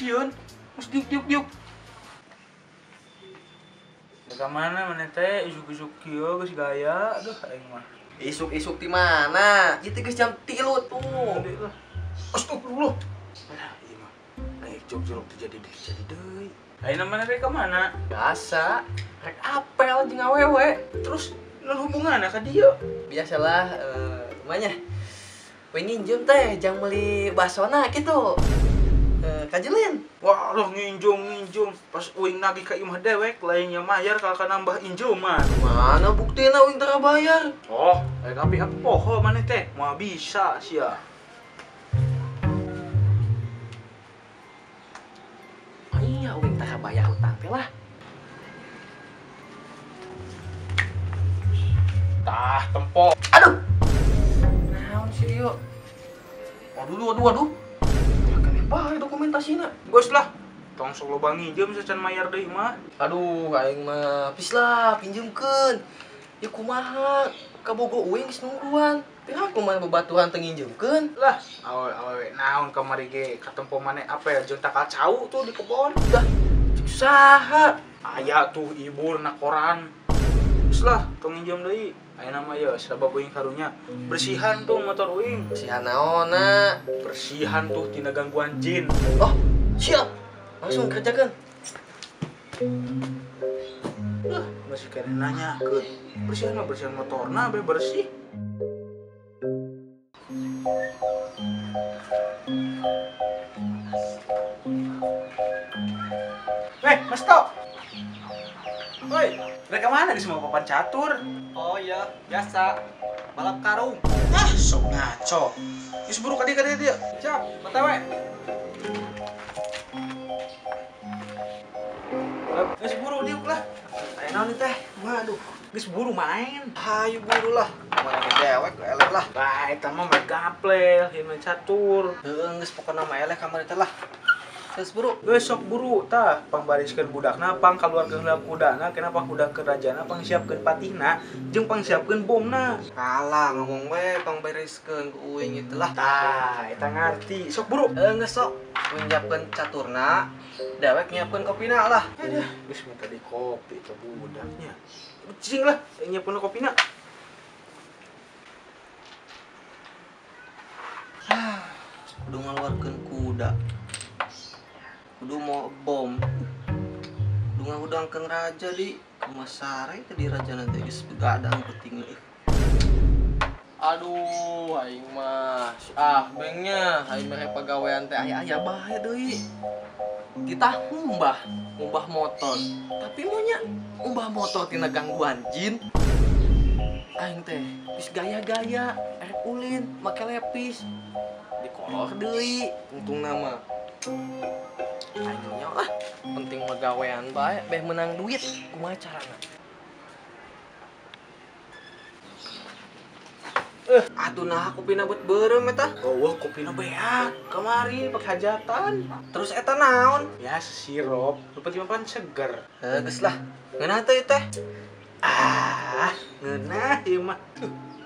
Sieun. Geus diuk-diuk-diuk. Ka mana maneh teh isuk-isuk kieu geus gaya aduh aing mah. Isuk-isuk di mana? Ieu teh geus jam 3 tuh. Astagfirullah. Alah ieu mah. Naik jog-jog teu jadi deui. Ayeuna maneh rek ka mana? Biasa, rek apel jeung awewe. Terus naon hubunganna ka dieu? Biasalah kumanya. We nginjem teh jang meuli basona kitu. Kajelin. Wah, loh nginjum pas uing nagih ka imah dewek lainnya mayar kalau nambah injuman. Mana buktina uing tara bayar? Oh, rek api poho maneh teh. Moal bisa sia. Oh iya, uing tara bayar hutang teh lah. Tah, tempo. Aduh. Naon sih ieu? Waduh. Bah, dokumentasina. Geus lah. Tong sok loba nginjem sacan mayar deui mah. Aduh, aing mah please lah pinjemkeun. Ya kumaha? Kabogo uing geus nungguan. Pihak kumaha babaturan teu nginjemkeun? Lah, awewe naon kamari ge katempo maneh apel jeung takal cau tuh di kebon. Dah, cek saha? Aya tuh ibur na koran. Geus lah, tong nginjem deui. Ayeuna mah ye sabab uing karunya. Bersihan tuh motor uing. Bersihan naonna? Bersihan tuh tina gangguan jin. Oh, siap. Langsung kerjakan. Masih kena nanya ke bersihan mah bersihan motorna be bersih. Mas Tok. Woi, mereka mana di semua papan catur? Oh iya, biasa. Balap karung. Ah, sok ngaco. Geus buru ka dieu dia. Siap, OTW. Geus buru diuk lah. Aya naon teh? Waduh, geus buru main. Hayu buru lah. Mana dewek eleh lah. Bah, eta mah main gaplel, ieu main catur. Heueuh, geus pokona mah eleh kamari teh lah. Geus buru. Geus sok buru tah, pangbariskeun budakna, pangkaluarkeun heula kudana, kena pangkudangkeun rajana, pangsiapkeun patihna, jeung pangsiapkeun bomna. Kalah ngomong we pangbereskeun ku uing itu lah. Tah, eta ngarti. Sok buru. Geus sok. Uing nyiapkeun caturna, dewek nyiapkeun kopina lah. Aduh, geus minta di kopi teh budaknya. Cing lah, nyiapkeun kopina. Kudu ngaluarkeun kuda. Kudu mau bom. Kudu ngahudangkeun raja di kumasare teh di raja nanti geus begadang penting euy. Aduh, aing mah ah bengnya aing mere pagawean teh aya-aya bae deui. Kita ngumbah motor. Tapi maunya ngumbah motor tina gangguan jin. Aing teh geus gaya-gaya erek ulin make lepis. Dikolor deui untungna mah. Aing ah, penting mah gawean bae beh menang duit kumaha carana. Atuh nah kopina buat beureum eta. Oh, kopina beak kamari pake hajatan. Terus eta naon? Ya sirup, nu penting mah pan seger. Heuh, geus lah. Ngeunah teh teh. Ah, ngeunah ieu mah.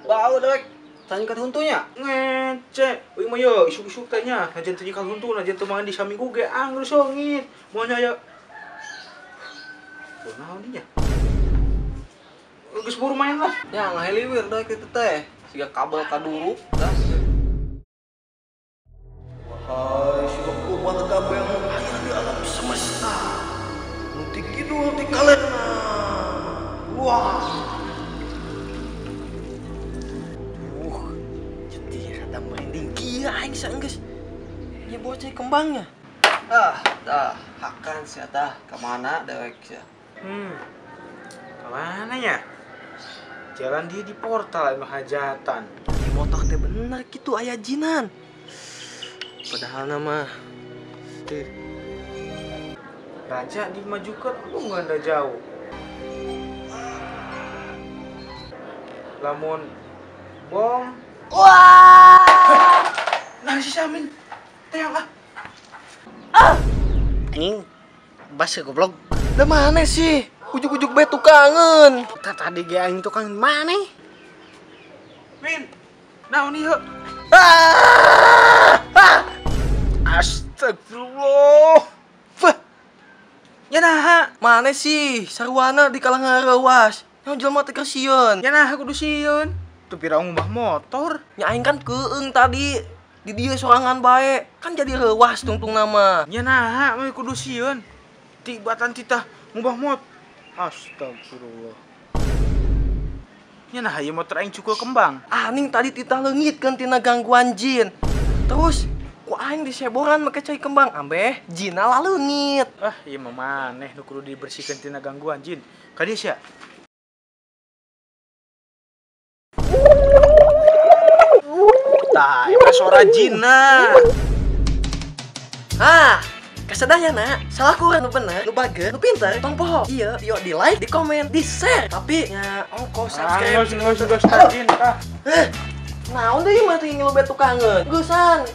Bau dewek. Tanya ka huntunya. Ngece. Uing mah ye isuk-isuk teh nya, najan teu nyikat huntu, najan teu mangan di saminggu ge angger songit. Moal nya aya. Naon nya? Geus buru main lah. Ya ngaheliwir dewek kitu teh. Siga kabel kaduruk dah. Wahai siapa kabeh nu aya di alam semesta. Nu ti kidul ti kalerna. Wah. Jadi rada merinding kieu aing saenggeus. Nya bocah kembangnya. Ah, dah hakan sia tah ka mana dewek sia. Ka mana nya? Jalan dia di portal anu hajatan. Di motor teh bener kitu aya jinan. Padahal nama teh raja dimajukan lu nggak ada jauh. Lamun bom. Wah! Nah si Samin. Teh ah. Ah! Anjing. Bas goblok. Lah mana sih? Ujuk-ujuk bae tukangeun. Tadi ge aing tukang mana? Min. Naon ieu? Ah! Ah! Astagfirullah. Mana sih sarwana di kalangan reuas. Yang jelema teh keur sieun. Ya nah kudu sieun. Tuh pira ngumbah motor. Nya aing kan keung tadi di dieu sorangan bae. Kan jadi reuas tungtung nama. Nya nah mah kudu sieun. Tibatan titah ngumbah mot. Astagfirullah. Nya nah ieu motor aing cukul kembang. Aning tadi titah leungitkeun tina gangguan jin. Terus ku aing diseboran make cai kembang ambeh jina laleungit. Ah, ieu mah maneh nu kudu dibersihkeun tina gangguan jin. Ka dieu sia. Tah, eta suara jinna. Ah, kasadayana salah kurang nu bener, nu bager, nu pinter, tong poho. Iya, yo di like, di komen, di share. Tapi nya ongko subscribe. Geus geus geus jin tah. Eh, naon deui mah teh ngelobe tukangeun. Geusan.